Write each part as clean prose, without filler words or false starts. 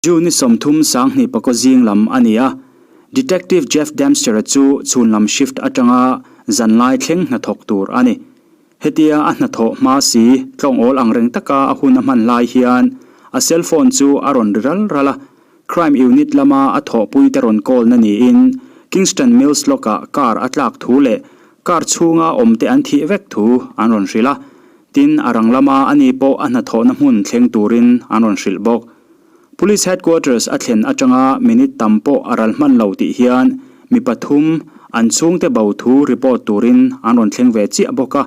June ni 30 2009 zing lam a ni a, Detective Jeff Dempster-a chu chhun lam shift atanga zan lai thleng hnathawk tur a ni. Hetia a hnathawh hma si tlawngawl ang reng taka a hun a hman lai hian a cell phone chu a rawn ri ral ral a, Crime Unit lama a thawhpuite rawn call na niin Kingston Mills lawkah car a tlak thu leh car chhunga awmte an thih vek thu an rawn hrilh a, tin a rang lama ani pawh a hnathawhna hmun thleng turin an rawn hrilh bawk. Police Headquarters a thlen atanga minute tam pawh a ral hman lo tih hian mi pathum an chhungte bo thu report turin an rawn thleng ve chiah bawk a.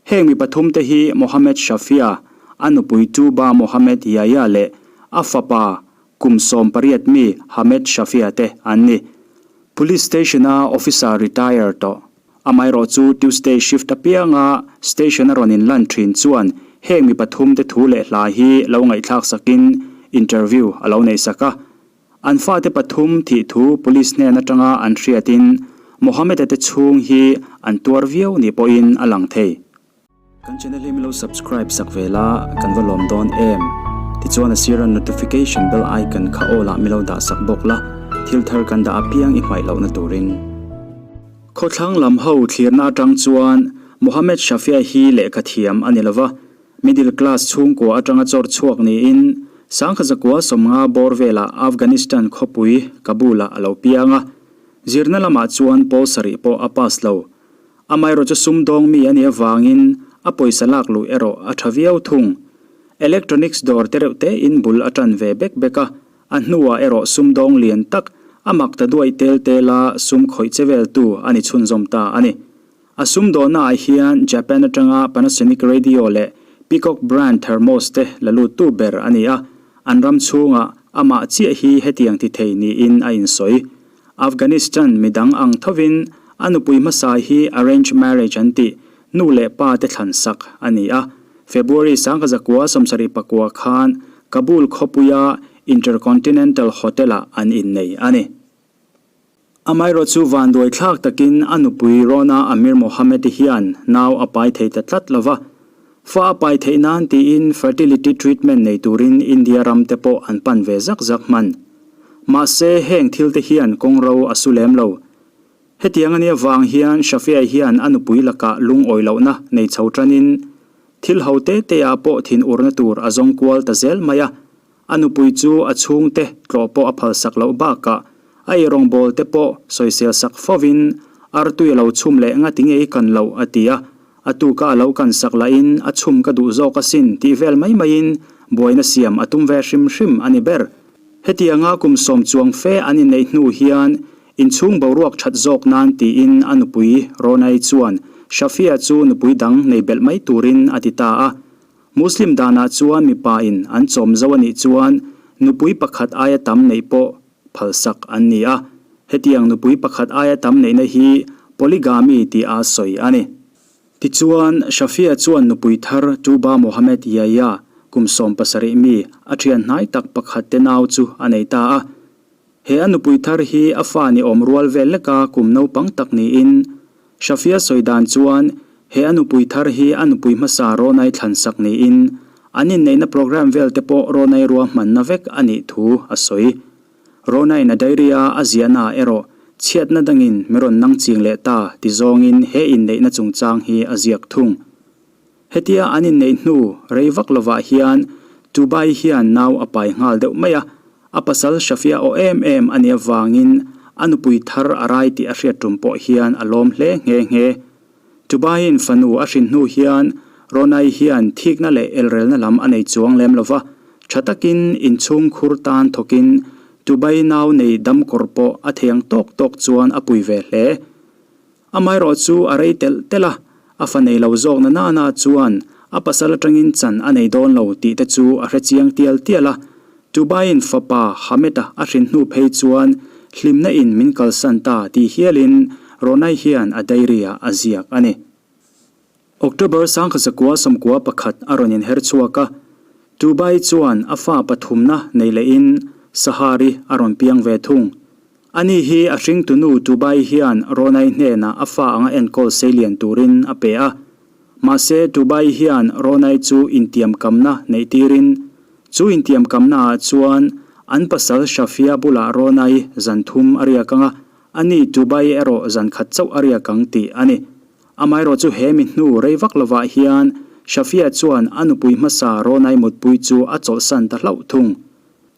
Heng mi pathum te hi Mohammed Shafia, a nupui Tuba Mohammed Yahya leh a fapa kum 18 mi Hamed Shafia te an ni. Police Station-a officer retire tawh. Amaherawh chu Tuesday shift apianga station a rawn inlan thin chuan heng mi pathum te thu leh hla hi lo ngaihthlak sakin interview a lo neih sak a. An fate pathum thih thu police hnen atanga an hriatin Mohammed-a te chhung hi an tuar viau ni pawhin a lang thei. Kan channel hi milo subscribe sak ve la kan va lawm dawn em. Tichuan a sira notification bell icon kha awl ah milo dah sak bawk la, thil thar kan dah apiang i hmaih lohna turin. Khawthlang lam ho thlirna atang chuan Mohammed Shafia hi lehkha thiam a ni lova, middle class chhungkua atanga chawr chhuak niin Sangkhazakua 50 bawr velah Afghanistan khawpui Kabul ah a lo piang a, zirna lamah chuan pawl sarih pawh a pass lo. Amaherawh chu sumdawng mi a nih avangin a pawisa lak luh erawh a tha viau thung. Electronics dawr te reuh te in bul a tan ve bek bek a, a hnuah erawh sumdawng lian tak a mak ta duaih tel tel a sum khawih che vel tu a ni chhunzawm ta a ni. A sumdawnna ah hian Japan atanga Panasonic radio leh Peacock brand thermos te la lut tu ber a ni a, an ram chhungah amah chiah hi hetiang ti thei niin a insawi. Afghanistan midang ang thovin a nupui hmasa hi arrange marriage an tih nu leh pa te thlan sak a ni a. February 1979 khan Kabul khawpuia Intercontinental Hotel-ah an innei a ni. Amaherawh chu vanduai thlak takin a nupui Rona Amir Mohammadi hian nau a pai thei ta tlat lova. Fa a pai theih nan tiin fertility treatment nei turin India ram te pawh an pan ve zak zak hman. Mahse, heng thil te hian kawngro a su lem lo. Hetiang a nia vang hian Shafia hian a nupui lakah lungawi lohna nei chho tanin thil ho te te ah pawh thinurna tur a zawng kual ta zel mai a. A nupui chu a chhungte tlawh pawh a phalsak loh bakah a eirawngbawl te pawh sawisel sak fovin artui a lo chhum leh ngati nge i kan loh a ti a. A tuka a lo kan sak lahin a chhum ka duh zawk asin tih vel mai maiin buaina siam a tum ve hrim hrim a ni ber. Hetianga kum 10 chuang fe an inneih hnu hian inchhung boruak that zawk nan tiin a nupui Ronai chuan Shafia chu nupui dang nei belh mai turin a ti ta a. Muslim danah chuan mipa in an chawm zo a nih chuan nupui pakhat aia tam neih pawh phalsak an ni a. Hetiang nupui pakhat aia tam neihna hi polygamy tih a sawi a ni. Tichuan, Shafia chuan nupui thar Tuba Mohammed Yahya, kum 17 mi, a thian hnai tak pakhat te nau chu a nei ta a. He a nupui thar hi a fa ni awm rual vel leka kum naupang tak niin, Shafia sawi dan chuan he a nupui thar hi a nupui hmasa Ronai thlan sak niin, an inneihna program vel te pawh Ronai ruahmanna vek a nih thu a sawi. Ronai'n a diary a a ziahna ah erawh chhiatna dangin mi rawn nang ching leh ta ti zawngin he inneihna chungchang hi a ziak thung. Hetia an inneih hnu rei vak lovah hian Tubai hian nau a pai nghal deuh mai a, a pasal Shafia aw em em a nih avangin a nupui thar a rai tih a hriat tum pawh hian a lawm hle nghe nghe. Tubaiin fanu a hrin hnu hian Ronai hian thikna leh elrelna lam a nei chuang lem lova, tha takin inchhung khur tan thawkin Tubai nau nei damkawr pawh a theiang tawk tawk chuan a pui ve hle. Amaherawh chu a rei telh telh a, a fa nei lo zawk na nana chuan a pasal atangin chan a nei dawn lo tih te chu a hre chiang tial tial a. Tubaiin fapa Hameta a hrin hnu phei chuan hlimna in min kalsan ta tih hialin Ronai hian a diary ah a ziak a ni. October 1991 a rawn inher chhuak a, Tubai chuan a fa pathumna nei lehin Sahari a rawn piang ve thung. Ani hi a hringtunu Tubai hian Ronai hnenah a fa anga enkawl seilian turin a pe a. Mahse Tubai hian Ronai chu intiamkamna neih tirin, chu intiamkamna ah chuan An pasal Shafia bulah Ronai zan thum a riak ang a, ani Tubai erawh zan khat chauh a riak ang tih a ni. Amaherawh chu he mi hnu rei vak lovah hian Shafia chuan a nupui hmasa Ronai mutpui chu a chawlhsan ta hlauh thung.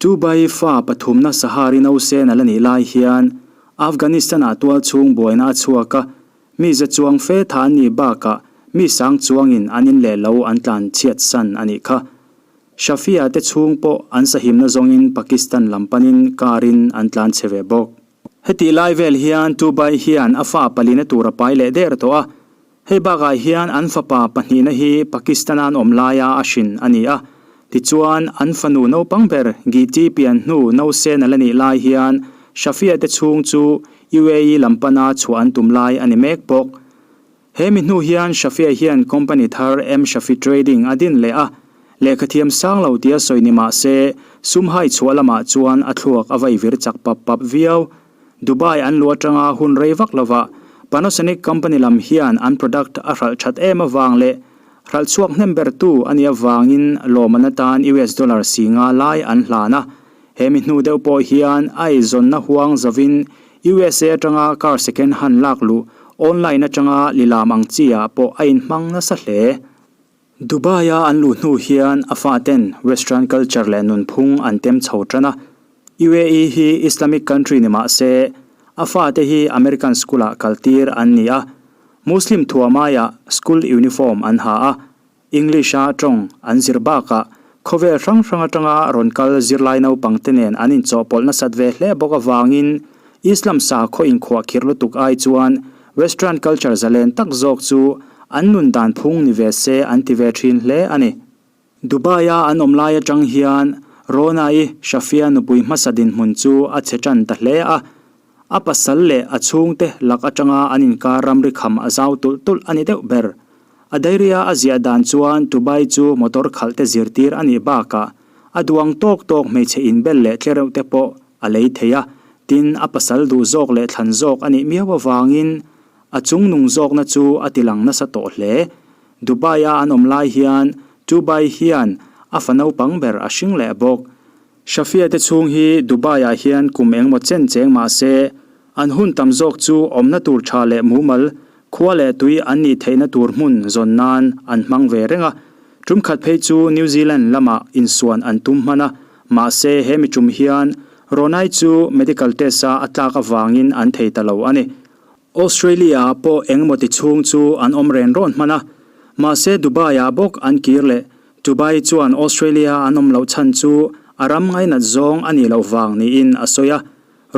Tubai fa pathumna Sahari nausen a la nih lai hian Afghanistan-ah tualchhung buaina a chhuak a, mi ze chuang fe tha an nih bakah mi sang chuangin an in leh lo an tlan chhiat san a nih kha. Shafia te chhung pawh an sahimna zawngin Pakistan lam panin car in an tlan chhe ve bawk. Hetih lai vel hian Tubai hian a fa palina tur a pai leh der tawh a, hei bakah hian an fapa pahnihna hi Pakistan-a an awm laia a hrin a ni a. Tichuan, an fanu naupang ber Giti pian hnu nausen a la nih lai hian Shafia te chhung chu UAE lam pana chhuah an tum lai a ni mek bawk. He mi hnu hian Shafia hian company thar M Shafi Trading a din leh a, lehkhathiam sang lo tia sawi ni mah se sum hai chhuah lamah chuan a thluak a vai vir chak pap pap viau. Dubai an luh atanga hun rei vak lovah Panasonic company lam hian an product a hralh that em avang leh hralh chhuak hnem bertu a nih avangin lawmman atan US dollar si nga lai an hlan a. He mi hnu deuh pawh hian a eizawnna huang zovin USA atanga car second hand lak luh online atanga lilam ang chi ah pawh a inhmang nasa hle. Dubai a an luh hnu hian a faten western culture leh nunphung an tem chho tan a. UAE hi Islamic country ni mah se a fate hi American school ah kaltir an ni a. Muslim thuam aiah school uniform an ha a. English-a tawng an zir bakah khawvel hrang hrang atanga rawn kal zirlai naupangte nen an inchawhpawlh nasat ve hle bawk avangin Islam sakhaw inkhuahkhirh lutuk ai chuan Western culture zalen tak zawk chu an nun dan phung ni ve se an ti ve thin hle a ni. Dubai-a an awm lai atang hian Rona-i Shafia nupui hmasa dinhmun chu a chhe tan ta hle a, a pasal leh a chhungte lak atanga an inkar ramri kham a zau tulh tulh a ni deuh ber. A diary-a a ziah dan chuan Dubai chu motor khalh te zirtir a nih bakah a duang tawk tawk hmeichhe inbel leh tlereuh te pawh a lei thei a, tin a pasal duh zawk leh thlan zawk a nih miau avangin a chungnung zawkna chu a tilang nasa tawh hle. Dubai-a an awm lai hian Dubai hian a fa naupang ber a hring leh bawk. Shafia te chhung hi Dubai-ah hian kum engmaw chen cheng mah se, an hun tam zawk chu awmna tur tha leh mumal, khua leh tui an nih theihna tur hmun zawn nan an hmang ve reng a. Tum khat phei chu New Zealand lamah insuan an tum hman a, mahse he mi tum hian Ronai chu medical test-a a tlak avangin an thei ta lo a ni. Australia-ah pawh engemaw ti chhung chu an awm ren rawn hman a, mahse Dubai-ah bawk an kir leh. Dubai chuan Australia an awm loh chhan chu a ram ngainat zawng a nih loh vang niin a sawi a.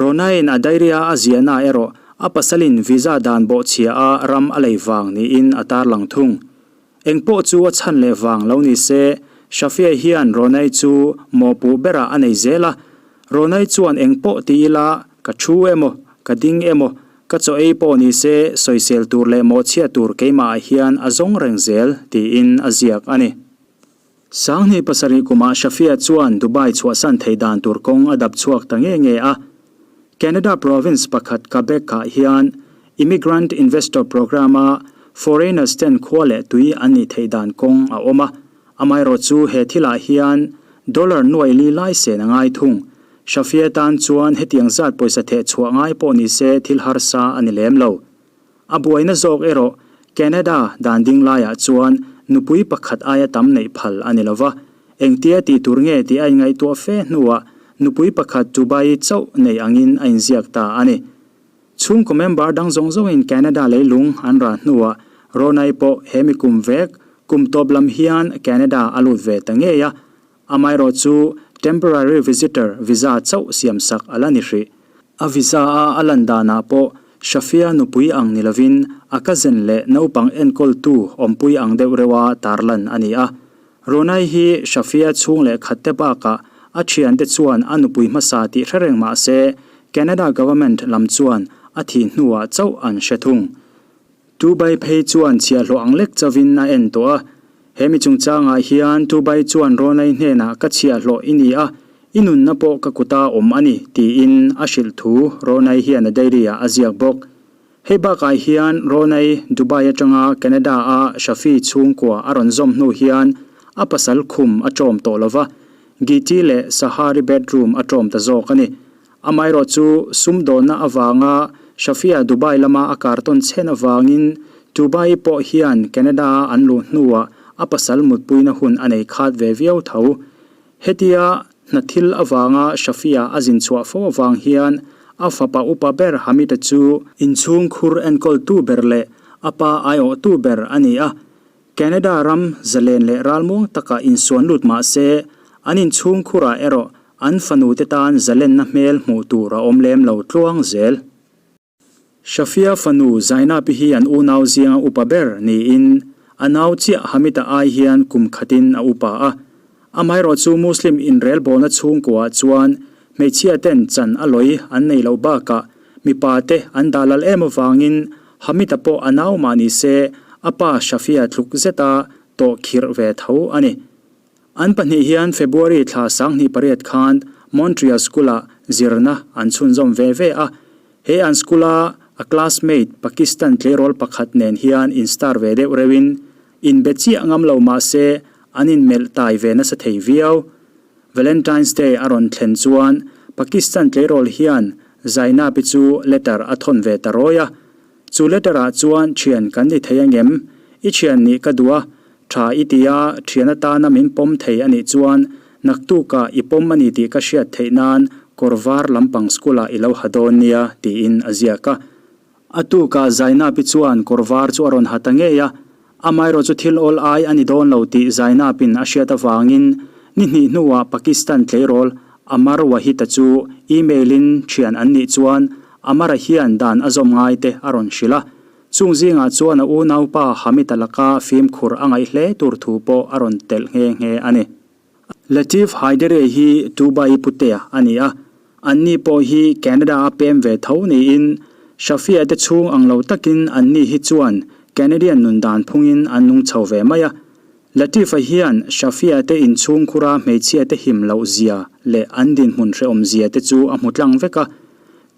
Ronai'n a diary-a a ziahna erawh a pasalin visa dan bawhchhia a ram a lei vang niin a tarlang thung. Eng pawh chu a chhan leh vang lo ni se, Shafia hian Ronai chu mawhpuh berah a nei zel a. Ronai chuan eng pawh ti ila, ka thu emaw, ka ding emaw, ka chaw ei pawh ni se, sawisel tur leh mawhchhiat tur keimahah hian a zawng reng zel, tiin a ziak a ni. 27 kumah Shafia chuan Dubai chhuahsan thei dan tur kawng a dap chhuak ta nge nge a. Canada province pakhat Quebec-ah hian Immigrant Investor Program-a foreigners ten khua leh tui an nih theih dan kawng a awm a. Amaherawh chu he thilah hian dollar nuai li lai sen a ngai thung. Shafia tan chuan hetiang zat pawisa theh chhuah ngai pawh ni se thil harsa a ni lem lo. A buaina zawk erawh Canada dan ding laiah chuan nupui pakhat aia tam neih phal a ni lo va, engtia tih tur nge tih a inngaihtuah fe hnuah nupui pakhat Dubai chauh nei angin a inziak ta a ni. Chhungkaw member dang zawng zawngin Canada leilung an rah hnuah Ronai pawh he mi kum vek kum tawp lam hian Canada a lut ve ta ngei a, Amaherawh chu temporary visitor visa chauh siamsak a la ni hrih. A visa a a lan danah pawh Shafia nupui ang ni lovin a cousin leh naupang enkawltu awmpui ang deuh reuha tarlan a ni a. Ronai hi Shafia chhung leh khatte bakah a thiante chuan a nupui hmasa tih hre reng mah se Canada government lam chuan a thih hnuah chauh an hre thung. Dubai phei chuan chhiahhlawh ang lek chovin a en tawh a. He mi chungchangah hian Dubai chuan Ronai hnenah ka chhiahhlawh i ni a, i nunna pawh ka kuta awm a ni, tiin a hrilh thu Ronai hian a diary-ah a ziak bawk. Hei bakah hian Ronai Dubai atanga Canada-a Shafi chhungkua a rawn zawm hnu hian a pasal khum a ṭawm tawh lo va. Giti leh Sahari bedroom a ṭawm ta zawk a ni. Amaherawhchu, sumdawnna avanga Shafia Dubai lama a kartawn chhen avangin Dubai pawh hian Canada-a an luh hnuah a pasal mutpuina hun a nei khat ve viau tho. Hetia hna thil avanga Shafia a zin chhuah fo avang hian a fapa upa ber Hamid-a chu inchhungkhur enkawltu ber leh a pa aiawhtu ber a ni a. Canada ram zalen leh ralmuang takah insuan lut mah se, an inchhungkhurah erawh an fanute tan zalenna hmel hmuh tur a awm lem lo tluang zel. Shafia fanu Zainab-i hi an unau zinga upa ber niin a nau chiah Hamid-a ai hian kum khatin a upa a. Amaherawhchu Muslim inrelbawlna chhungkuaah chuan hmeichhia ten chan a lawi an nei loh bakah mipa te an dah lal em avangin Hamid-a pawh a nau mah ni se a pa Shafia tluk zeta tawh khirh ve tho a ni. An pahnih hian February thla 18 khan Montreal School-ah zirna an chhunzawm ve ve a. He an school-a a classmate Pakistan tleirawl pakhat nen hian in-star ve deuh reuhin inbe chiah ngam lo mah se an inmelh tai ve nasa thei viau. Valentine's Day a rawn thlen chuan Pakistan tleirawl hian Zainab-i chu letter a thawn ve ta rawi a. Chu letter ah chuan thian kan ni thei angem? I thian nih ka duh a, tha i ti a, thian atana min pawm thei a nih chuan naktukah i pawm a ni tih ka hriat theih nan kawr var lampang school ah i lo ha dawn nia tiin a ziak a. A tukah Zainab-i chuan kawr var chu a rawn ha ta ngei a, amaherawh chu thil awl ai a ni dawn lo tih Zainab-in a hriat avangin ni hnih hnuah Pakistan tleirawl Amar Wahid-a chu email-in thian an nih chuan Amar-a hian dan a zawm ngai te a rawn hrilh a, chung zingah chuan a unaupa Hamid-a laka fimkhur a ngaih hle tur thu pawh a rawn telh nghe nghe a ni. Latif Haidere hi Tubai Putea a ni a, anni pawh hi Canada-a pem ve tho niin Shafia te chhung ang lo takin anni hi chuan Canadian nun dan phungin an nung chho ve mai a. Latifa hian Shafia te inchhungkhura hmeichhia te him loh zia leh an dinhmun hrehawm zia te chu a hmu tlang vek a.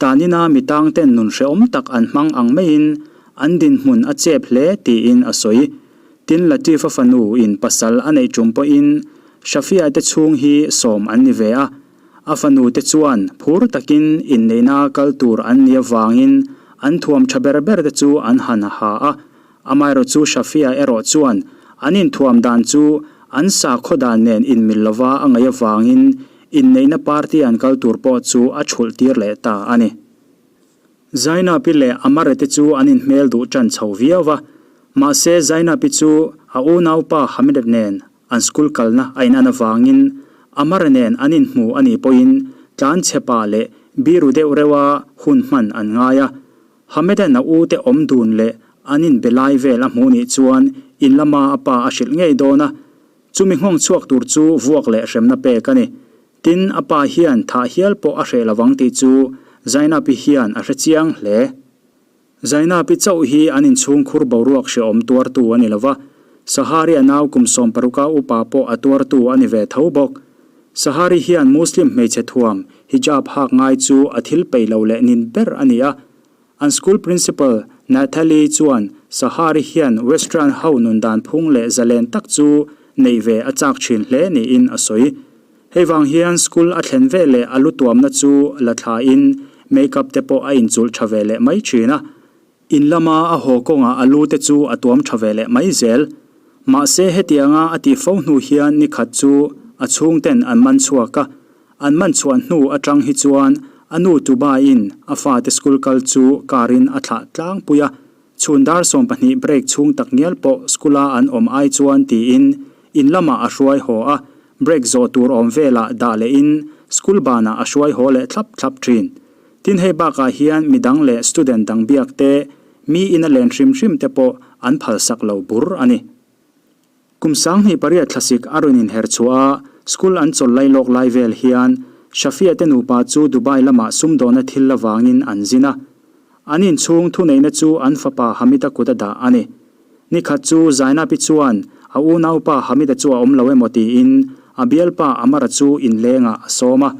Tanina mi tang ten nun hrehawm tak an hmang ang maiin an dinhmun a chep hle tiin a sawi. Tin Latifa fanu in pasal a neih tum pawhin Shafia te chhung hi sawm an ni ve a. A fanu te chuan phur takin inneihna kal tur an nih avangin an thuam tha ber ber te chu an han ha a. Amaherawh chu Shafia erawh chuan an inthuam dan chu an sakhaw dan nen inmil lova a ngaih avangin inneihna party an kal tur pawh chu a chhulh tir leh ta a ni. Zainapi leh Amare te chu an inhmel duh tan chho viau va, mahse Zainapi chu a unaupa Hamid nen an school kalna a inan avangin Amare nen an inhmu a nih pawhin tlanchhe pah leh biru deuh reuha hun hman an ngai a. Hamedan a u te awm dun leh an inbe lai vel a hmuh nih chuan in lama a pa a hrilh ngei dawn a, chumi nghawng chhuak tur chu vuak leh hremna pek a ni. Tin, a pa hian thah hial pawh a hreh lovang tih chu Zainapi hian a hre chiang hle. Zainapi chauh hi an inchhungkhur boruak hrehawm tuartu a ni lova, Sahari a nau kum sawmparuka upa pawh a tuartu a ni ve tho bawk. Sahari hian Muslim hmeichhe thuam, hijab hak ngai chu a thil peih lo leh nin ber a ni a. An school principal Nathalie chuan Sahari hian Western ho nun dan phung leh zalen tak chu neih ve a chak thin hle niin a sawi. Hei vang hian school a thlen ve leh a lu tuamna chu la thlain make-up te pawh a inchulh tha ve leh mai thin a. In lama a haw kawngah a lu te chu a tuam tha ve leh mai zel. Mahse hetianga a tih fo hnu hian ni khat chu a chhungten an man chhuak a, an man chhuah hnu atang hi chuan a nu Tuba-in a fate school kal chu car-in a thlah tlangpui a, chhun dar 12 break chhung tak ngial pawh school-a an awm ai chuan tiin in lamah a hruai haw a, break zawh tur awm velah dah lehin school banah a hruai haw leh thlap thlap thin. Tin hei bakah hian midang leh student dang biak te, mi ina len hrim hrim te pawh an phalsak lo bur a ni. Kum 28 thlasik a rawn inher chhuah a, school an chawl lai lawk lai vel hian Shafia te nupa chu Dubai lamah sumdawna thil avangin an zin a. An inchhung thuneihna chu an fapa Hamid-a kut a dah a ni. Nikhat chu Zainab-i chuan a unaupa Hamid-a chu a awm lo emaw tiin a bialpa Amar-a chu inlengah a sawm a.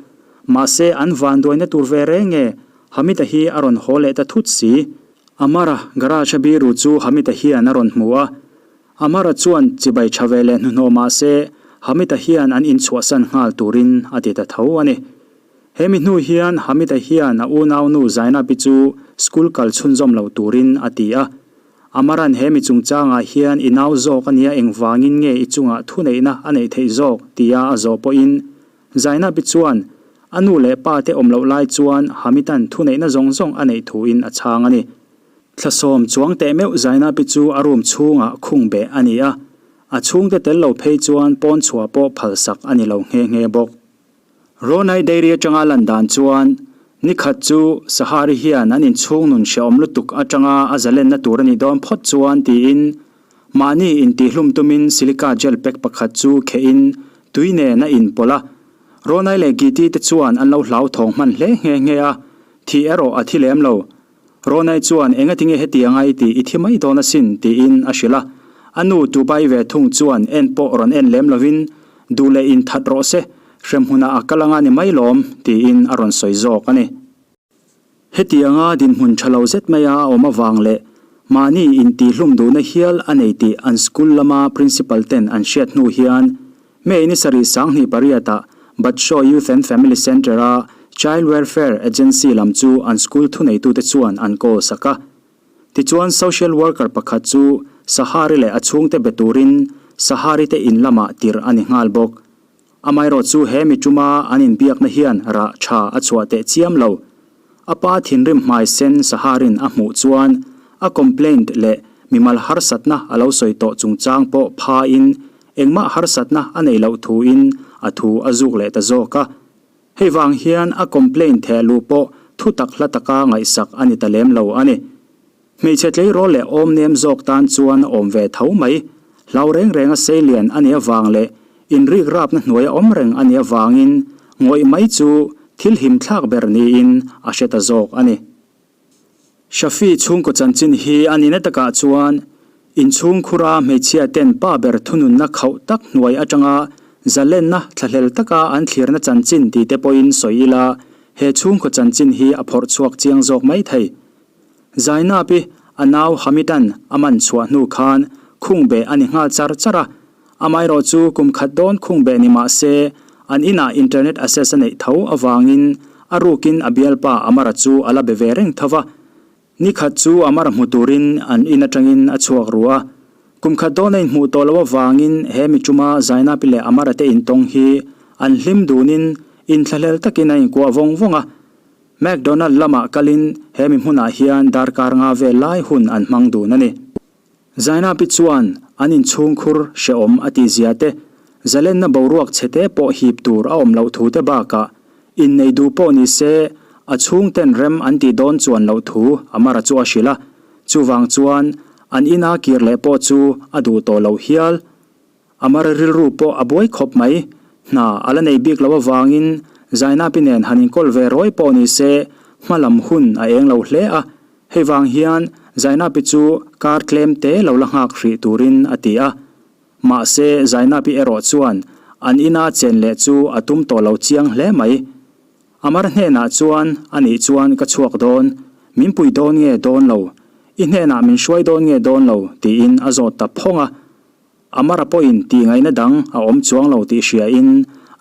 Mahse an vanduaina tur ve reng e, Hamid-a hi a rawn haw leh ta thut si. Amar-a garage-a biru chu Hamid-a hian a rawn hmu a. Amar-a chuan chibai tha ve leh hnuhnawh mahse, Hamid-a hian an inchhuahsan nghal turin a ti ta tho a ni. He mi hnu hian Hamid-a hian a unaunu Zainab-i chu school kal chhunzawm lo turin a ti a. Amaran he mi chungchangah hian i nau zawk a nia engvangin nge i chungah thuneihna a neih theih zawk tia a zawh pawhin Zainab-i chuan a nu leh pa te awm loh lai chuan Hamid-a'n thuneihna zawng zawng a neih thuin a chhang a ni. Thlasawm chuang teh meuh Zainab-i chu a room chhungah khung beh a ni a, a chhungte tel lo phei chuan pawn chhuah pawh phalsak a ni lo nghe nghe bawk. Ronai Dairy atanga lan dan chuan ni khat chu Sahari hian an inchhung nun hrehawm lutuk atanga a zalenna tur a nih dawn phawt chuan tiin mahni intihlum tumin silica gel pack pakhat chu khehin tui nen a inpawlh a. Ronai leh Giti te chuan an lo hlauthawng hman hle nghe nghe a, thih erawh a thi lem lo. Ronai chuan engatinge hetianga i tih i thi mai dawn asin tiin a hrilh a. A nu Dubai ve thung chuan en pawh rawn en lem lovin duh leh in that rawh se, hremhmunah a kal anga ni mai lawm tiin a rawn sawi zawk a ni. Hetianga dinhmun tha lo zet maia a awm avang leh mahni intihlum duhna hial a nei tih an school lama principal ten an hriat hnu hian May ni sarih 28 ah Batshaw Youth and Family Centre a Child Welfare Agency lam chu an school thuneitute chuan an call sak a. Tichuan social worker pakhat chu Sahari leh a chhungte be turin Sahari te in lamah tirh a ni nghal bawk. Amaherawh chu he mi tuma an inbiakna hian rah tha a chhuah teh chiam lo. A pa thinrim hmai sen Saharin a hmuh chuan a complaint leh mimal harsatna a lo sawi tawh chungchang pawh phain engmah harsatna a neih loh thuin a thu a zuk leh ta zawk a. Hei vang hian a complaint theh luh pawh thu tak hla taka ngaihsak a ni ta lem lo a ni. Hmeichhe tleirawl leh awm nem zawk tan chuan a awm ve tho mai. Hlau reng renga seilian a nih avang leh inrik rapna hnuaia awm reng a nih avangin ngawih mai chu thil him thlak ber niin a hre ta zawk a ni. Shafi chhungkaw chanchin hi a nihna takah chuan inchhungkhura hmeichhia ten pa ber thununna khauh tak hnuai atanga zalenna thlahlel taka an thlirna chanchin tih te pawhin sawi ila he chhungkaw chanchin hi a phawrh chhuak chiang zawk mai thei. Zainab i a nau Hamidan a man chhuah hnu khan khungbeh a ni nghal char char a, amaherawh chu kum khat dawn khungbeh ni mah se an inah internet access a neih tho avangin a rukin a bialpa Amara chu a la be ve reng tho va. Ni khat chu Amara hmu turin an in atangin a chhuak ru a, kum khat dawn a inhmuh tawh loh avangin he mi tuma Zainab i leh Amara te intawng hi an hlim dunin inthlahlel takin a inkuah vawng vawng a. McDonald lamah kalin he mi hmunah hian darkar nga vel lai hun an hmang dun a ni. Zainapi chuan an inchhungkhur hrehawm a tihzia te, zalenna boruak chhe te pawh hip tur a awm loh thu te bakah innei duh pawh ni se a chhungten rem an tih dawn chuan loh thu Amara chu a hrilh a, chuvang chuan an ina kir leh pawh chu a duh tawh loh hial. Amar rilru pawh a buai khawp mai. Hna a la nei bik lo avangin Zainapi nen han inkawl ve rawi pawh ni se hma lam hun a eng lo hle a. Hei vang hian Zainapi chu kar tlem te lo la nghak hrih turin a ti a. Mahse Zainapi erawh chuan an ina chen leh chu a tum tawh lo chiang hle mai. Amar hnenah chuan a nih chuan ka chhuak dawn, min pui dawn nge dawn lo, i hnenah min hruai dawn nge dawn lo tiin a zawt ta phawng a. Amara pawhin tih ngaihna dang a awm chuang lo tih hriain,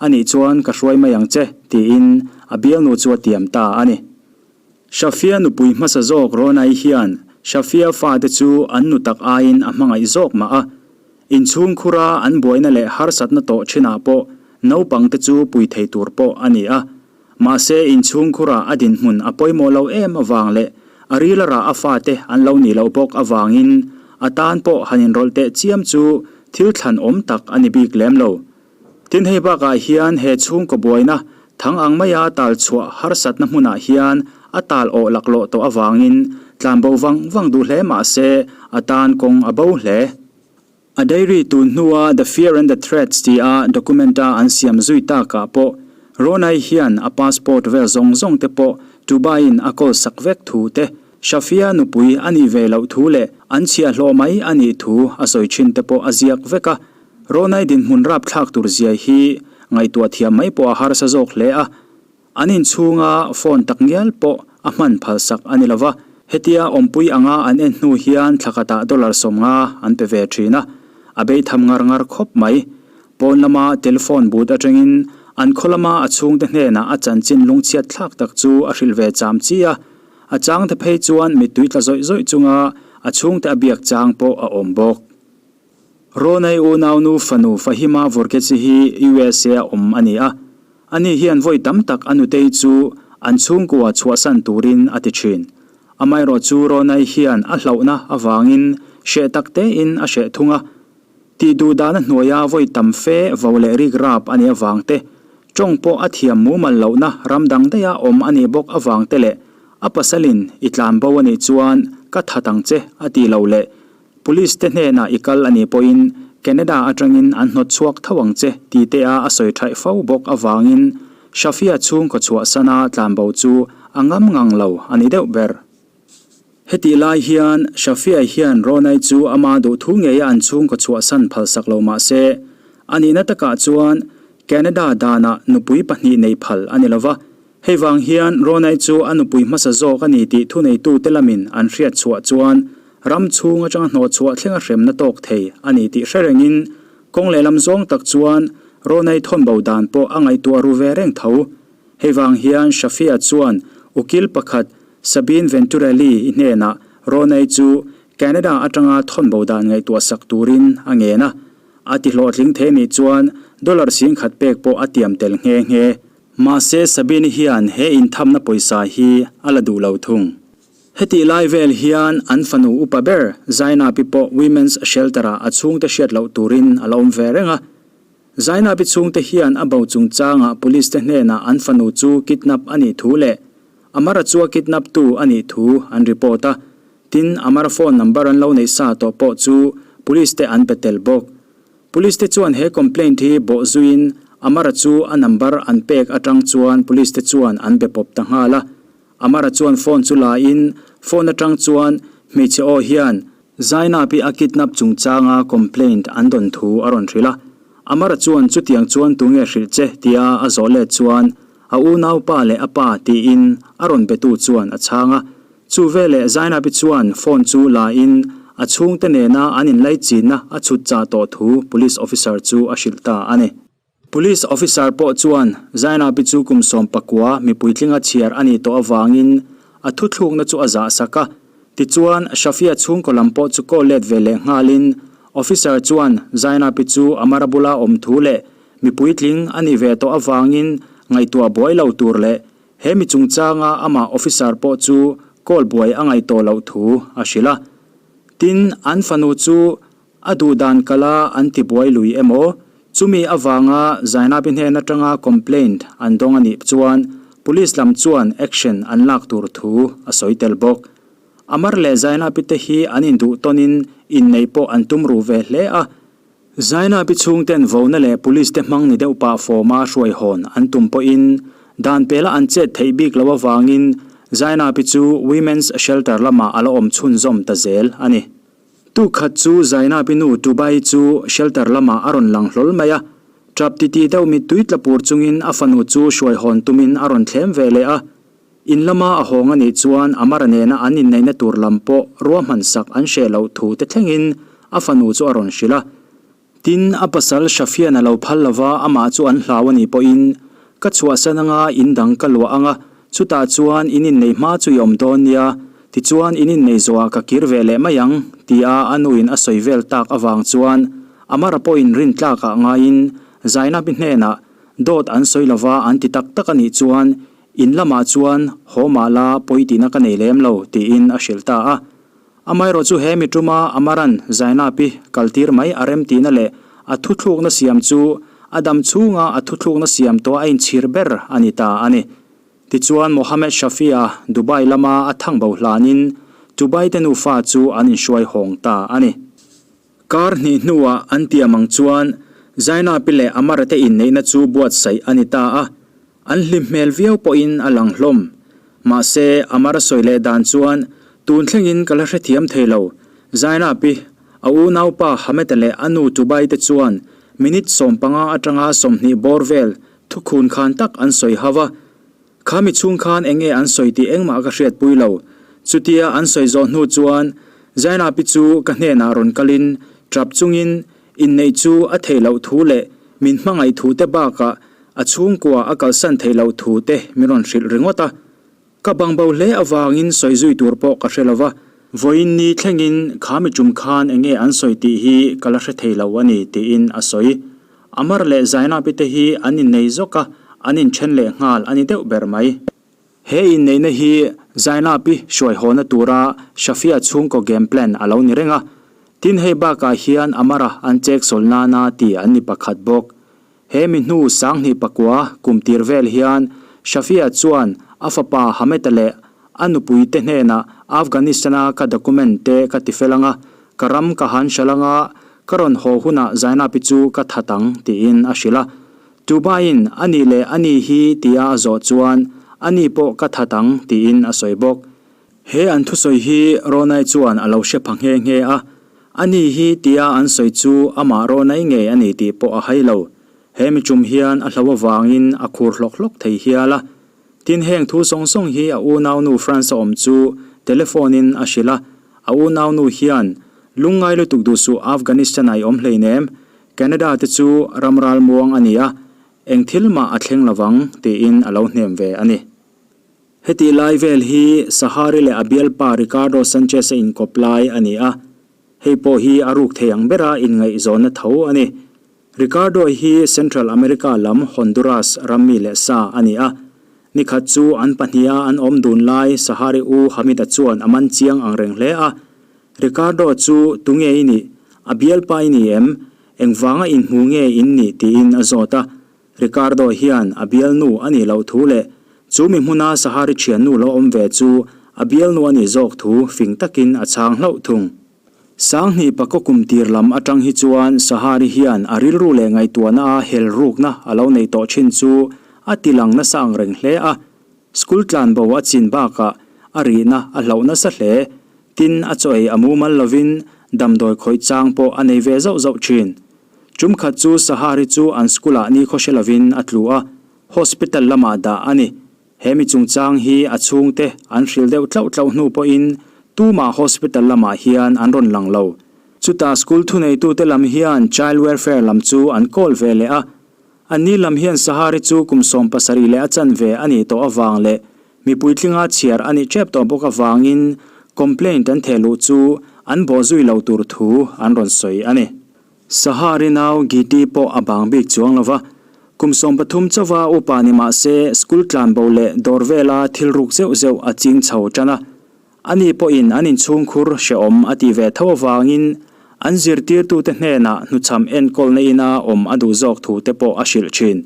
A nih chuan ka hruai mai ang che, tiin a bialnu chu a tiam ta a ni. Shafia nupui hmasa zawk Ronai hian Shafia fate chu an nu tak aiin a hmangaih zawk mah a. Inchhungkhura an buaina leh harsatna tawh thinah pawh naupangte chu pui thei tur pawh a ni a. Mahse, inchhungkhurah a dinhmun a pawimawh lo em avang leh a rilarah a fate an lo nih loh bawk avangin a tan pawh han inrawlh teh chiam chu thil thlan awm tak a ni bik lem lo. Tin, hei bakah hian he chhungkaw buaina thang ang maia tal chhuah harsatna hmunah hian a tal awh laklawh tawh avangin tlanbo vang vang duh hle mahse a tan kawng a bo hle. A diary tun hnua The Fear and the Threats tia document-a an siam zui takah pawh Ronai hian a passport vel zawng zawng te pawh Dubai-in a kawl sak vek thu te, Shafia nupui a nih ve loh thu leh an chhiahhlawh mai a nih thu a sawi thin te pawh a ziak vek a. Ronai dinhmun rapthlak tur zia hi ngaihtuah thiam mai pawh a harsa zawk hle a. An inchhunga phone tak ngial pawh a hman phalsak a ni lova, hetia awmpui anga an en hnu hian thla khatah dollar 50 an pe ve thin a, a bei tham ngar ngar khawp mai. Pawn lama telephone booth atangin an khaw lama a chhungte hnenah a chanchin lungchhiat thlak tak chu a hrilh ve cham chi a. A changte phei chuan mittui tla zawih zawih chunga a chhungte a biak chang pawh a awm bawk. Rawnei unaunu fanu Fahima Vurketsi hi USA a awm a ni a. Ani hian vawi tam tak a nutei chu an chhungkua chhuahsan turin a ti thin. Amaherawh chu Rawnei hian a hlauhna avangin hreh tak tein a hreh thung a. Tih duh dahna hnuaia vawi tam fe vo leh rik rap a nih avang te, tawng pawh a thiam mumal lohna ram dang daiha awm a nih bawk avang te leh a pasalin i tlan bo a nih chuan ka that ang che a tih loh leh Police te hnenah i kal a nih pawhin Canada atangin an hnawt chhuak tho ang che tih te a a sawi thaih fo bawk avangin Shafia chhungkaw chhuahsana tlan bo chu a ngam ngang lo a ni deuh ber. Hetih lai hian Shafia hian Ronai chu ama duhthu ngeia an chhungkaw chhuahsan phalsak lo mah se, a nihna takah chuan Canada danah nupui pahnih nei phal a ni lova, Hei vang hian Ronai chu a nupui hmasa zawk a ni tih thuneitute lamin an hriat chhuah chuan ram chhung atanga hnawhchhuah thlenga hremna tawk thei a ni tih hre rengin kawng lehlam zawng tak chuan Ronai thawnbo dan pawh a ngaihtuah ru ve reng tho. Hei vang hian Shafia chuan ukil pakhat Sabine Venturelli i hnenah Ronai chu Canada atanga thawnbo dan ngaihtuah sak turin a ngen a. A ti hlawhtling thei nih chuan dollar 10,000 pek pawh a tiam tel nghe nghe. Mahse Sabine hian he inthamna pawisa hi a la duh lo thung. Hetih lai vel hian an fanu upa ber Zainapi pawh Women's Shelter-ah a chhungte hriat loh turin a la awm ve reng a. Zainapi chhungte hian a bo chungchangah Police te hnenah an fanu chu kidnap a nih thu leh Amara chu a kidnap tu a nih thu an report a. Tin, Amara phone number an lo neih sa tawh pawh chu Police te an pe tel bawk. Police te chuan he complaint hi bawh zuiin Amara chu a number an pek atang chuan police te chuan an be pawp ta nghal a. Amara chuan phone chu la in phone atang chuan hmeichhe aw hian Zainab-i a kidnap chungchanga complaint an dawn thu a rawn hrilh a. Amara chuan chutiang chuan tunge hrilh che tia a zawh let chuan a unaupa leh a pa tiin a rawn betu chuan a chhang a. Chu veleh Zainabi chuan phone chu la in a chhungte nena an inlaichinna a chhut chah tawh thu Police officer chu a hrilh ta a ni. Police officer pawh chuan Zainabi chu kum 19 mipui tlinga chhiar a nih tawh avangin a thuthlukna chu a zah sak a. Tichuan Shafia chhungkaw lam pawh chu call let ve leh nghalin officer chuan Zainabi chu Amara bula awm thu leh mipui tling a nih ve tawh avangin ngaihtuah buai lo tur leh He mi chungchanga amah officer pawh chu call buai a ngaih tawh loh thu a hrilh a. Tin, an fanu chu a duh dan kala an ti buai lui emaw, chumi avanga Zainabi hnen atanga complaint an dawng a nih chuan police lam chuan action an lak tur thu a sawi tel bawk. Amar leh Zainabi te hi an induh tawnin inneih pawh an tum ruh ve hle a. Zainabi chhungten vona leh police te hmang ni deuh pah fawma hruai hawn an tum pawhin dan pela an chet theih bik loh avangin Zainabi chu Women's Shelter lamah a la awm chhunzawm ta zel a ni. Tuk khat chu Zainabi nu Tubai chu shelter lamah a rawn lang hlawl mai a, tap titi deuh mittui tla pur chungin a fanu chu hruai hawn tumin a rawn thlem ve leh a. In lama a hawng a nih chuan Amara nena an inneihna tur lam pawh ruahman sak an hreh loh thu te thlengin a fanu chu a rawn hrilh a. Tin, a pasal Shafian a lo phal lova amah chu an hlau a nih pawhin, Ka chhuahsan anga in dang ka luah anga, chutah chuan in innei hma chu i awm dawn nia, tichuan in innei zawhah ka kir ve leh mai ang, tia a nuin a sawi vel tak avang chuan Amara pawhin rintlakah ngaiin Zainabi hnenah dawt an sawi lova an ti tak tak a nih chuan In lamah chuan haw mah la pawi tihna ka nei lem lo, tiin a hrilh ta a. Amaherawh chu he mi tuma Amaran Zainapi kaltir mai a rem tihna leh a thuthlukna siam chu a dam chhunga a thuthlukna siam tawh a inchhir ber a ni ta a ni. Tichuan Mohammed Shafia Dubai lama a thangbo hlanin Dubai te nufa chu an inhruai hawng ta a ni. Kar hnih hnuah an tiam ang chuan Zainapi leh Amara te inneihna chu buatsaih a ni ta a. An hlim hmel viau pawhin a lang hlawm. Mahse, Amara sawi leh dan chuan tun thlengin ka la hrethiam thei lo. Zainapi, a unaupa Hameta leh a nu Tubai te chuan minute 15 atanga 20 bawr vel thukhun khan tak an sawi hau a. Kha mi chhung khan eng nge an sawi tih engmah ka hriatpui lo. Chutia an sawi zawh hnu chuan Zainapi chu ka hnenah rawn kalin tap chungin inneih chu a theih loh thu leh. Min hmangaih thu te bakah a chhungkua a kalsan theih loh thu te min rawn hrilh ringawt a. Ka bangbo hle avangin sawi zui tur pawh ka hre lo va. Vawiin ni thlengin kha mi tum khan enge an sawi tih hi ka la hre thei lo a ni tiin a sawi. Amar leh Zainapi te hi an innei zawk a, an inthen leh nghal a ni deuh ber mai. He inneihna hi Zainapi hruai hawna tura Shafia chhungkaw game plan a lo ni reng a. Tin hei bakah hian Amara an chek sawl nana ti an ni pakhat bawk. He mi hnu 2009 kum tir vel hian Shafia chuan a fapa Hameta leh a nupui te hnenah Afghanistan-a ka document te ka tifel anga, ka ram ka han hralh anga, ka rawn haw hunah Zainapi chu ka that ang tiin a hrilh a. Tubain a nih leh a ni hi tia a zawh chuan a ni pawh ka that ang tiin a sawi bawk. He an thusawi hi Ronai chuan a lo hre pha nghe nghe a, a ni hi tia an sawi chu amah Ronai ngei a ni tih pawh a hai lo. He mi tum hian a hlo avangin a khur hlawk hlawk thei hial a. Tin heng thu zawng zawng hi a unaunu France-a awm chu telephone-in a hrilh a, a unaunu hian, Lungngai lutuk duh suh Afghanistan-ah i awm hleinem, Canada te chu ram ralmuang a ni a, eng thil mah a thleng lovang tiin a lo hnem ve a ni. Hetih lai vel hi Sahari leh a bialpa Ricardo Sanchez-a inkawp lai a ni a, hei pawh hi a ruk thei ang bera inngaihzawnna tho a ni. Ricardo hi Central America lam Honduras ram mi leh sa a ni a, nikhat chu an pahniha an awm dun lai Sahari u Hamid-a chuan a man chiang ang reng hle a, Ricardo chu tunge i nih? A bialpa i ni em? Engvanga inhmu nge in nih? tiin a zawt a. Ricardo hian a bialnu a nih loh thu leh chu mi hmuna Sahari thiannu lo awm ve chu a bialnu a nih zawk thu fing takin a chhang hlauh thung. 2009 kum tir lam atang hi chuan Sahari hian a rilru leh ngaihtuahna a hel rukna a lo nei tawh thin chu a ti lang nasa ang reng hle a. School tlanbo a chin bakah a rihna a hlauh nasa hle. Tin, a chaw ei a mumal lovin damdawi khawih chang pawh a nei ve zauh zauh thin. Tum khat chu Sahari chu an school ah ni khawhre lovin a tlu a, hospital lamah dah a ni. He mi chungchang hi a chhungte an hrilh deuh tlauh tlauh hnu pawhin tumah hospital lamah hian an rawn lang lo. Chutah school thuneitute lam hian child welfare lam chu an call ve leh a. Anni lam hian Sahari chu kum 70 leh a chanve a nih tawh avang leh mipui tlinga chhiar a nih tep tawh bawk avangin complaint an thehluh chu an bawhzui lo tur thu an rawn sawi a ni. Sahari nau Giti pawh a bang bik chuang lo va, kum 13 chauha upa ni mah se school tlanbo leh dawr vela thil ruk zeuh zeuh a ching chho tan a. Ani pawhin an inchhungkhur hrehawm a tih ve tho avangin an zirtirtute hnenah hnuchham enkawlna ina awm a duh zawk thu te pawh a hrilh thin.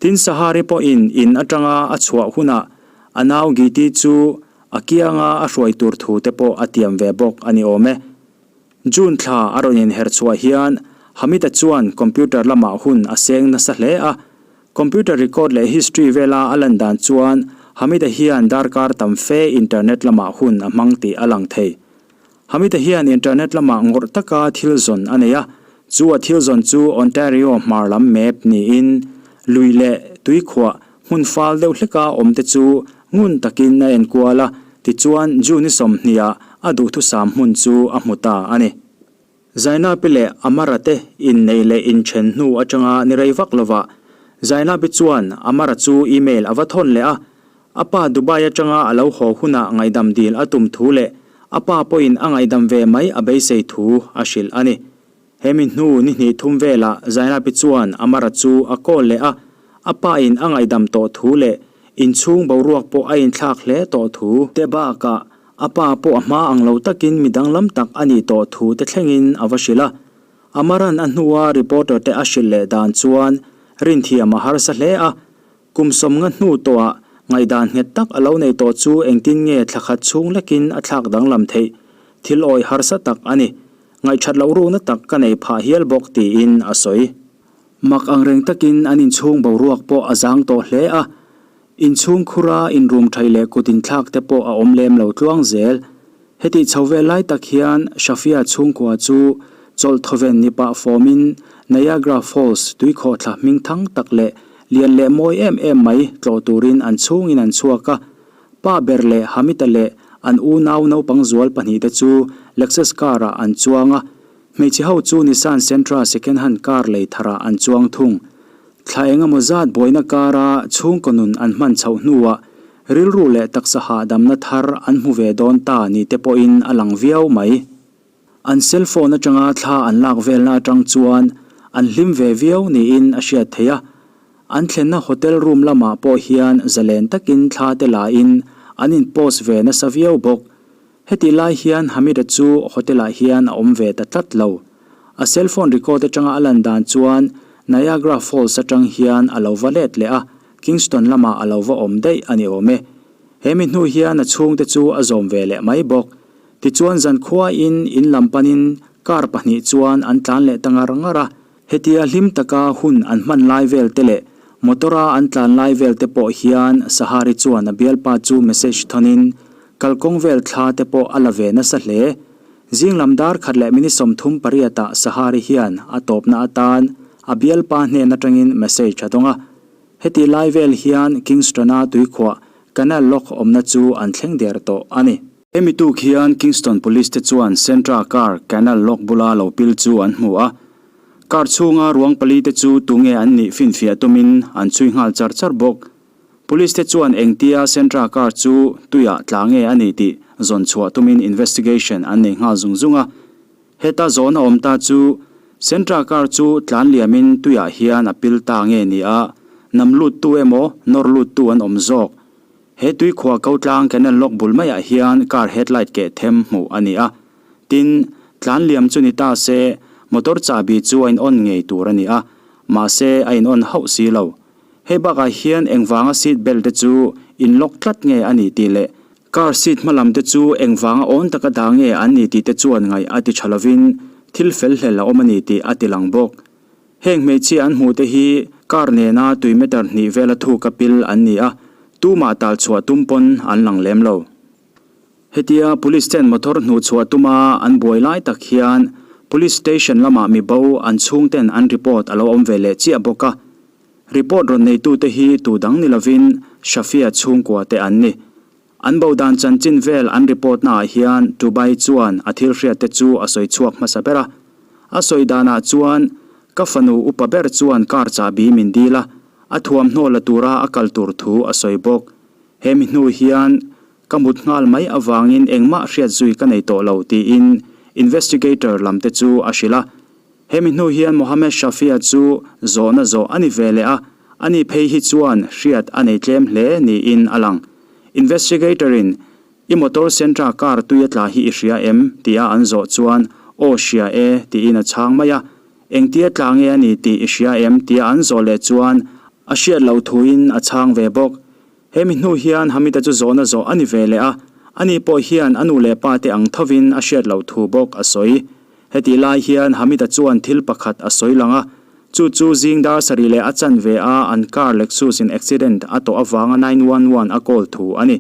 Tin Sahari pawhin in atanga a chhuah hunah a nau Giti chu a kianga a hruai tur thu te pawh a tiam ve bawk a ni awm e. June thla a rawn inher chhuah hian Hamid-a chuan computer lamah hun a seng nasa hle a. Computer record leh history vela a lan dan chuan Hamid-a hian darkar tam fe internet lamah hun a hmang tih a lang thei. Hamid-a hian internet lamah ngawrh taka thil zawn a nei a, chu a thil zawn chu Ontario hmar lam map niin lui leh tuikhuah hmun fal deuh hleka awmte chu Ngun takin a enkual a, tichuan June 20 ah a duhthusam hmun chu a hmu ta a ni. Zainapi leh Amara te inneih leh inthen hnu atanga ni rei vak lovah Zainapi chuan Amara chu email a va thawn leh a, a pa Dubai atanga a lo haw hunah ngaihdam dil a tum thu leh a pa pawhin a ngaihdam ve mai a beisei thu a hrilh a ni. Hemi hnu ni hnih thum velah Zainapi chuan Amara chu a call leh a, a pa in a ngaihdam tawh thu leh inchhung boruak pawh a inthlak hle tawh thu te bakah a pa pawh a hma ang lo takin mi danglam tak a nih tawh thu te thlengin a va hrilh a. Amaran a hnua reporter te a hrilh leh dan chuan rinthiam a harsa hle a, Kum 50 hnu tawhah ngaihdan nghet tak a lo nei tawh chu engtin nge thla khat chhung lekin a thlak danglam theih? Thil awih harsa tak a ni. Ngaihthat loh rukna tak ka nei phah hial bawk tiin a sawi. Mak angreng takin an inchhung boruak pawh a zang tawh hle a. Inchhung khura inrum thaih leh kut inthlak te pawh a awm lem lo tluang zel. Hetih chho vel lai tak hian Shafia chhungkua chu chawlh thawven ni pah fawmin Niagara Falls tuikhawhthla hming thang tak leh lian leh mawi em em mai tlawh turin an chhungin an chhuak a. Pa ber leh Hamita leh an unau naupang zual pahnihte chu Lexus car-ah an chuang a. Hmeichhe ho chu Nissan Sentra second hand car lei tharah an chuang thung. Thla eng emaw zat buaina kara chhungkaw nun an hman chhoh hnuah rilru leh taksa hahdamna thar an hmu ve dawn ta ni te pawhin a lang viau mai. An cell phone atanga thla an lak velna atang chuan an hlim ve viau niin a hriat theih a. An thlenna hotel room lamah pawh hian zalen takin thla te lain an in post ve nasa viau bawk. Hetih lai hian Hamida chu hotel ah hian a awm ve ta tlat lo. A cell phone record atanga a lan dan chuan Niagara Falls atang hian a lo va let leh a, Kingston lamah a lo va awm daih a ni awm e. He mi hnu hian a chhungte chu a zawm ve leh mai bawk. Tichuan zankhuain in lam panin car pahnih chuan an tlan leh ta ngar ngar a. Hetia hlim taka hun an hman lai vel te leh motor a an tlan lai vel te pawh hian Sahari chuan a bialpa chu message thawnin kalkawng vel thla te pawh a la ve nasa hle. Zing lam dar khat leh minute 38 ah Sahari hian a tawpna atan a bialpa hnen atangin message a dawng a. Heti lai vel hian Kingston-a tuikhuah Canal Lock awmna chu an thleng der tawh a ni. Hemi tuk hian Kingston Police te chuan Sentra car Canal Lock bula lo pil chu an hmu a. Car chhunga ruang pali te chu tunge an nih finfiah tumin an chhui nghal char char bawk. Police te chuan engtia Sentra car chu tuiah tla nge a nih tih zawn chhuah tumin investigation an nei nghal zung zung a. Heta zawhna awm ta chu Sentra car chu tlan liamin tuiah hian a pil ta nge ni a, nam luttu emaw nawr luttu an awm zawk. He tuikhua ko tlang canal lawk bul maiah hian car headlight keh them hmuh a ni a. Tin, tlan liam chu ni ta se, motor chahbi chu a in on ngei tur a ni a, mahse a in on hauh si lo. Hei bakah hian engvanga seat belt te chu in lock tlat nge a nih tih leh car seat hma lam te chu engvanga awn taka dah nge an nih tih te chuan ngaih a ti tha lovin thil fel hlel a awm a ni tih a ti lang bawk. Heng hmeichhia an hmuh te hi car nena tui meter hnih vela thuka pil an ni a, tumah tal chhuah tum pawn an lang lem lo. Hetia Police ten motor hnuh chhuah tuma an buai lai tak hian Police Station lamah mi bo an chhungten an report a lo awm ve leh chiah bawk a. Report rawn neitute hi tu dang ni lovin Shafia chhungkua te an ni. An bo dan chanchin vel an report naah hian Dubai chuan a thil hriat te chu a sawi chhuak hmasa ber a. A sawi danah chuan, Ka fanu upa ber chuan car chahbi min dil a, a thuamhnaw la tura a kal tur thu a sawi bawk. He mi hnu hian ka mut nghal mai avangin engmah hriat zui ka nei tawh lo tiin investigator lam te chu a hrilh a. Hemi hnu hian Mohammed Shafia chu zawhna zawh a ni ve leh a, ani phei hi chuan hriat a nei tlem hle niin a lang. Investigator-in, I motor Sentra car tui a tla hi i hria em? tia an zawh chuan, Aw hria e, tiin a chhang mai a. Engtia tla nge a ni tih i hria em? tia an zawh leh chuan a hriat loh thuin a chhang ve bawk. Hemi hnu hian Hamida chu zawhna zawh a ni ve leh a, ani pawh hian a nu leh pa te ang thovin a hriat loh thu bawk a sawi. Hetih lai hian Hamida chuan thil pakhat a sawi lang a, chu chu zing dar sarih leh a chanve a an car Lexus in accident a tawh avanga 911 a call thu a ni.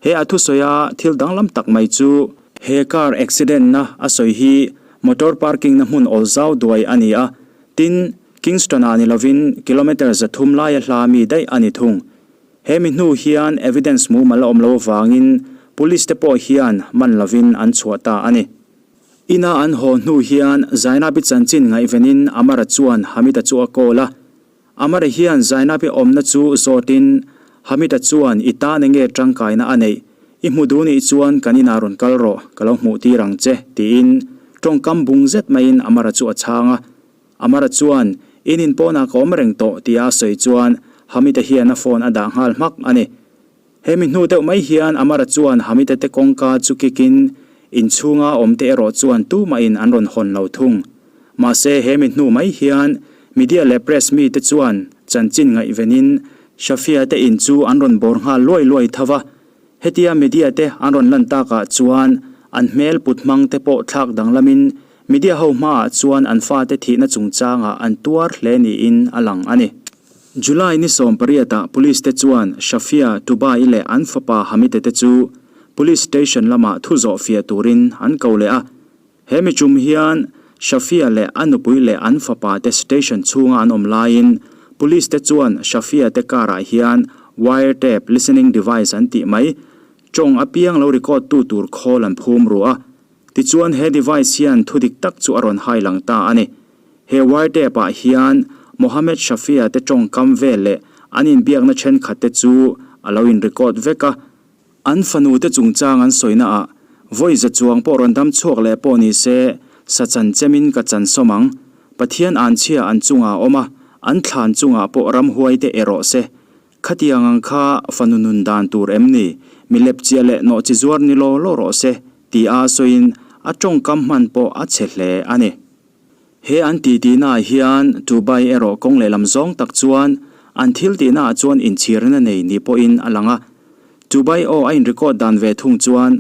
He a thusawi a thil danglam tak mai chu, he car accident na a sawi hi motor parking na hmun awl zau duai a ni a, tin, Kingston ah ni lovin kilometre 300 laia hla mi daih a ni thung. He mi hnu hian evidence mumal a awm lo avangin police te pawh hian man lovin an chhuah ta a ni. Ina an haw hnu hian Zainabi chanchin ngaihvenin Amara chuan Hamida chu a call a. Amara hian Zainabi awmna chu zawtin Hamida chuan i tan enge tangkaina a neih, i hmu duh nih chuan kan inah rawn kal rawh, ka lo hmuh tir ang che, tiin tawngkam bung zet maiin Amara chu a chhang a. Amara chuan, In in pawnah ka awm reng tawh, tia a sawi chuan Hamida hian a phone a dah nghal hmak a ni. He mi hnu deuh mai hian Amara chuan Hamida te kawngka chu kikin inchhunga awmte erawh chuan tumahin an rawn hawn lo thung. Mahse he mi hnu mai hian media leh press mite chuan chanchin ngaihvenin Shafia te in chu an rawn bawr nghal luai luai tho va. Hetia media te an rawn lan takah chuan an hmel put hmang te pawh thlak danglamin media ho hmaah chuan an fate thihna chungchangah an tuar hle niin a lang a ni. July ni 18 ah police te chuan Shafia, Tubai leh an fapa Hamide te chu police station lamah thu zawh fiah turin an ko leh a. He mi tum hian Shafia leh a nupui leh an fapa te station chhunga an awm laiin police te chuan Shafia te car ah hian wire tap listening device an tih mai tawng apiang lo record tu tur khawl an phum ru a. Tichuan he device hian thu dik tak chu a rawn hai lang ta a ni. He wiretap ah hian Mohammed Shafia te tawngkam vel leh an inbiakna thenkhat te chu a lo in record vek a. An fanu te chungchang an sawina ah vawi za chuang pawh rawn dam chhuak leh pawh ni se sa chan chemin ka chan sawm ang. Pathian anchhia an chungah a awm a, an thlan chungah pawh ramhuai te erawh se. Khatiang ang kha fanu nun dan tur em ni? Mi lepchiah leh nawhchi zuar ni law law rawh se, ti a sawiin a tawngkam hman pawh a chhe hle a ni. He an titihnaah hian Dubai erawh kawng lehlam zawng tak chuan an thil tihnaah chuan inchhirna nei ni pawhin a lang a. Dubai aw a in-record dan ve thung chuan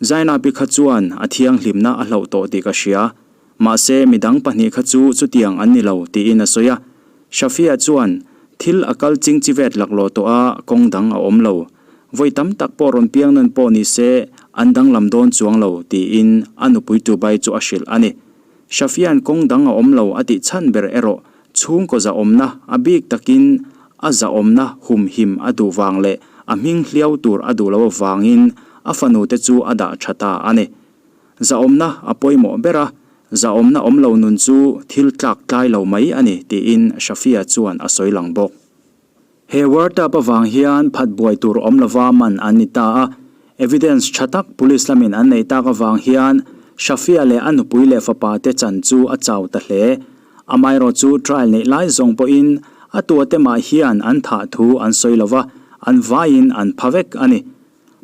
Zainapi kha chuan a thianghlimna a hloh tawh tih ka hria. Mahse, midang pahnih kha chu chutiang an ni lo, tiin a sawi a. Shafia chuan, Thil a kal ching chi vet laklawh tawh a, kawng dang a awm lo. Vawi tam tak pawh rawn piang nawn pawh ni se, an danglam dawn chuang lo, tiin a nupui Tubai chu a hrilh a ni. Shafia'n kawng dang a awm lo a tih chhan ber erawh chhungkaw zahawmna a bik takin a zahawmna humhim a duh vang leh a hming hliau tur a duh loh avangin a fanute chu a dah tha ta a ni. Zahawmna a pawimawh ber a, zahawmna awm lo nun chu thil tlak tlai lo mai a ni, tiin Shafia chuan a sawi lang bawk. He World-Cup avang hian phat buai tur awm lova man an ni ta a, evidence tha tak police lamin an neih tak avang hian Shafia leh a nupui leh fapa te chan chu a chau ta hle. Amaherawh chu trial neih lai zawng pawhin a tuate mah hian an thah thu an sawi lova, an vaiin an pha vek a ni.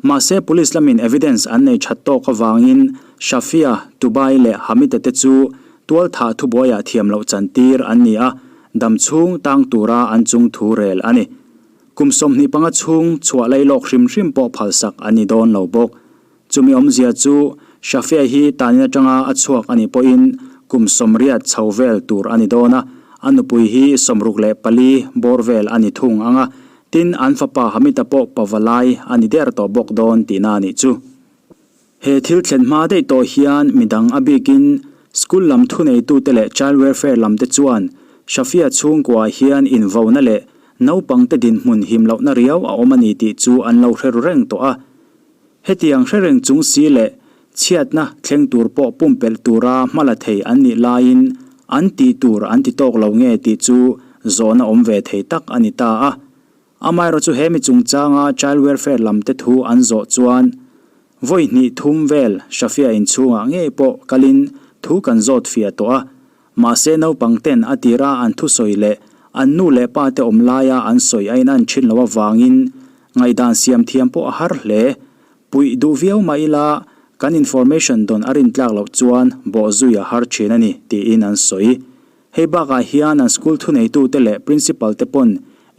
Mahse police lamin evidence an nei that tawk avangin Shafia, Tubai leh Hamida te chu tualthah thubuaiah thiam loh chantir an ni a, dam chhung tang tura an chung thu rel a ni. Kum 25 chhung chhuah lailawk hrim hrim pawh phalsak an ni dawn lo bawk. Chumi awmzia chu Shafia hi tanin atanga a chhuak a nih pawhin kum 80 chho vel tur a ni dawn a, a nupui hi 64 bawr vel a ni thung ang a, Tin, an fapa Hamita pawh pavalai a ni der tawh bawk dawn tihna a nih chu. He thil thlen hma daih tawh hian midang a bikin school lam thuneitute leh child welfare lam te chuan Shafia chhungkuaah hian invauna leh naupangte dinhmun him lohna riau a awm a ni tih chu an lo hre ru reng tawh a. Hetiang hre reng chung si leh chhiatna thleng tur pawh pumpelh tura hma la thei an nih laiin an tih tur an ti tawk lo nge tih chu zawhna awm ve thei tak a ni ta a. Amaherawh chu he mi chungchanga Child Welfare lam te thu an zawh chuan vawi hnih thum vel Shafia inchhungah ngei pawh kalin thu kan zawt fiah tawh a, mahse naupang ten a tira an thusawi leh an nu leh pa te awm laia an sawi a inan thin loh avangin Ngaihdan siam thiam pawh a har hle. Puih duh viau mah ila, kan information dawn a rintlak loh chuan bawhzui a har thin a ni, tiin an sawi. Hei bakah hian an school thuneitute leh principal te pawn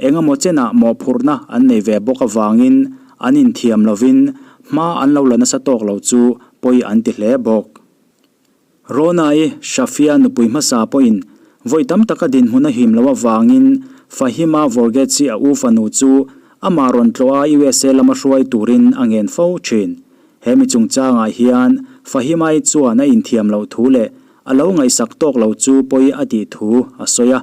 eng emaw chenah mawhphurhna an nei ve bawk avangin an inthiam lovin hma an lo la nasa tawk lo chu pawi an ti hle bawk. Ronai, Shafia nupui hmasa pawhin vawi tam taka dinhmun a him loh avangin Fahima Vorgetsi a u fanu chu amah rawn tlawh a USA lama hruai turin a ngen fo thin. He mi chungchangah hian Fahimai chuan a inthiam loh thu leh a lo ngaihsak tawk lo chu pawi a tih thu a sawi a.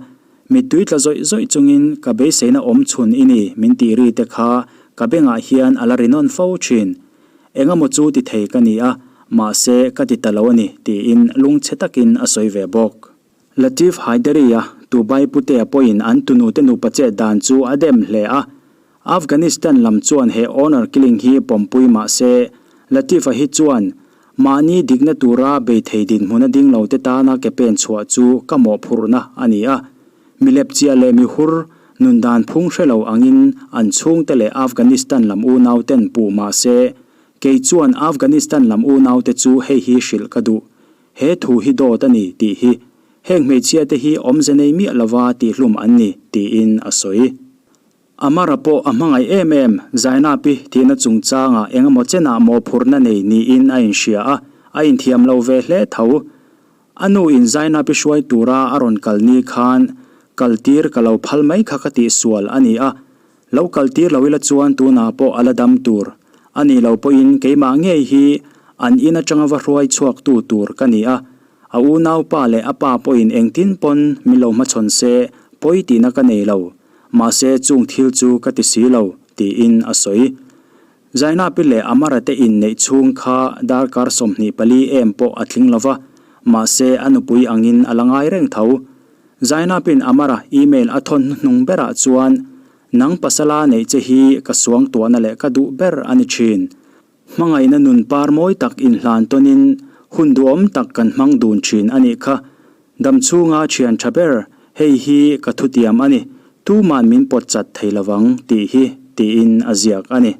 Mittui tla zawih zawih chungin ka beiseina awm chhun i ni min tih ri te kha ka bengah hian a la ri nawn fo thin. Engemaw chu ti thei ka ni a, mahse ka ti ta lo a ni, tiin lungchhe takin a sawi ve bawk. Latif Haidari-a Dubai putea pawhin an tunute nupa chet dan chu a dem hle a. Afghanistan lam chuan he honour killing hi pawmpui mah se, Latif-a hi chuan mahni dikna tura bei thei dinhmuna ding lote tana ke pen chhuah chu ka mawhphurhna a ni a. Mi lepchiah leh mi hur, nun dan phung hre lo angin an chhungte leh Afghanistan lam unauten puh mah se, kei chuan Afghanistan lam unaute chu hei hi hrilh ka duh. He thu hi dawt a ni tih hi. Heng hmeichhiate hi awmze nei miah lova tihhlum an ni, tiin a sawi. Amara pawh a hmangaih em em, Zainapi thihna chungchangah engemaw chenah mawhphurhna nei niin a inhria a, a inthiam lo ve hle tho. A nu in Zainapi hruai tura a rawn kal ni khan kal tir ka lo phal mai kha ka tihsual a ni a, lo kal tir lo ila chuan tunah pawh a la dam tur a nih lo pawhin keimah ngei hi an in atanga va hruai chhuak tu tur ka ni a, a unaupa leh a pa pawhin engtin pawn min lo hmachhawn se pawi tihna ka nei lo, mahse chung thil chu ka ti si lo, tiin a sawi. Zainapi leh Amara te inneih chhung kha darkar 24 em pawh a tling lo va, mahse a nupui angin a la ngai reng tho. Zainapin Amara email a thawn hnuhnung berah chuan, Nang pasala neih che hi ka suangtuahna leh ka duh ber a ni thin. Hmangaihna nun par mawi tak inhlan tawnin hun duhawm tak kan hmang dun thin a nih kha. Dam chhunga thian tha ber, hei hi ka thutiam a ni, tuman min pawt chat thei lovang tih hi, tiin a ziak a ni.